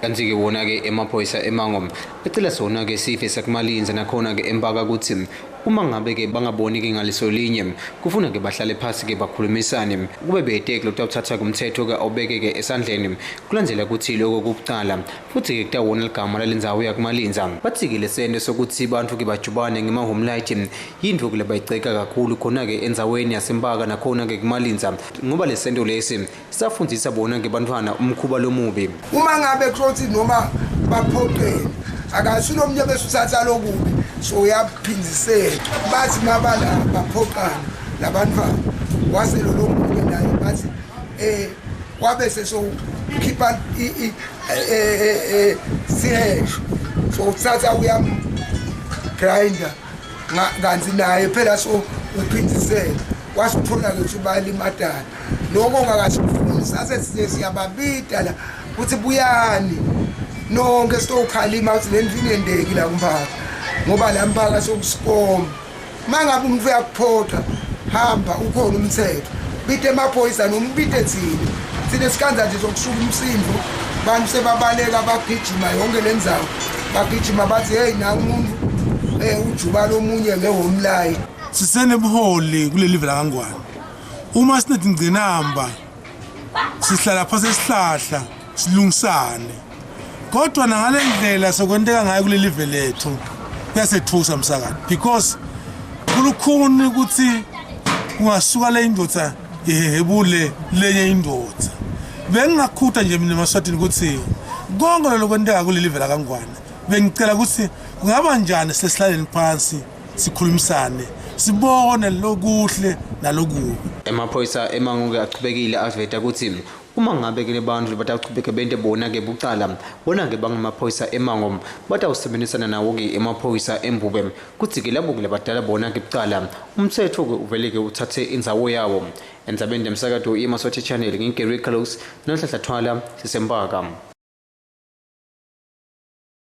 Kanti-ke wona-ke emaphoyisa emango acela sona-ke sife sakuMalindza nakhona-ke eMpaka kutsi uma ngabe-ke bangaboni-ke ngaliso linye kufuna-ke bahlale phasi-ke bakhulumisane kube bete-ke lotawuthatha kumthetho-ke awubeke-ke esandleni kulandzela kutsi loko kubucala futhi-ke kutawona ligama lalendzawo yakuMalindza. Batsi-ke lesento sokutsi bantfu-ke bajubane ngema-home light yintfo-ke lebayigceka kakhulu khona-ke endzaweni yaseMpaka nakhona-ke kuMalindza ngoba lesento lesi Safundzisa bona ke bantfwana umkhuba lomubi. Uma ngabe kuthi noma baphoqene akasi lomnye bese uthatha lokubi so uyaphindisela bathi mabala baphoqana labantwana wase lo lomunye naye bathi eh wabe sesowukhipha sihesho so uthatha uyam grinder kanti naye phela so uphindisela wasithola-ke ukuthi bayalimadana lokho ngakasifuni sase size siyababida la ukuthi buyani nonke sitokhalima ukuthi le ndlu ingendeki la kumphakathi ngoba la mphakathi sokusikoma uma ngabe umuntu uyakuphoqa hamba ukhona umthetho bite emaphoyisa noma ubite thina thina sikhanza nje sokusuka umsindo bantu sebabaleka bagijima yonke le ndzawo bagijima bathi heyi nangu umuntu um ujuba lomunye ngehomlayi. Sisenebuholi kuleli live lakaNgwane. Uma sinetingcinamba sihlala phasi esihlahla silungisane. Kodwa nangale ndlela sokwenteka ngayo kuleli live lethu kuyasethusa msakazi because kulukhuni ukuthi kungasuka le indoda ihehebule lenye indoda. Bengingakhutha nje mina emaswatini ukuthi konke lokwenteka kuleli live lakaNgwane bengicela ukuthi kungaba njani sesihlaleni phansi sikhulumisane sibone lokuhle nalokubi. Emaphoyisa emango-ke achubekile aveta kutsi uma ngabe ke lebantfu batawuchubeka bente bona-ke bucala bona-ke bangemaphoyisa emango batawusebenzisana nawo-ke emaphoyisa embube kutsi-ke labo-ke labadala bona-ke bucala umtsetfo-ke uvele-ke utsatse indzawo yawo. Endzabeni temsakato iMaswati Channel ngingu-Gary Carlos noNhlanhla Thwala siseMpaka.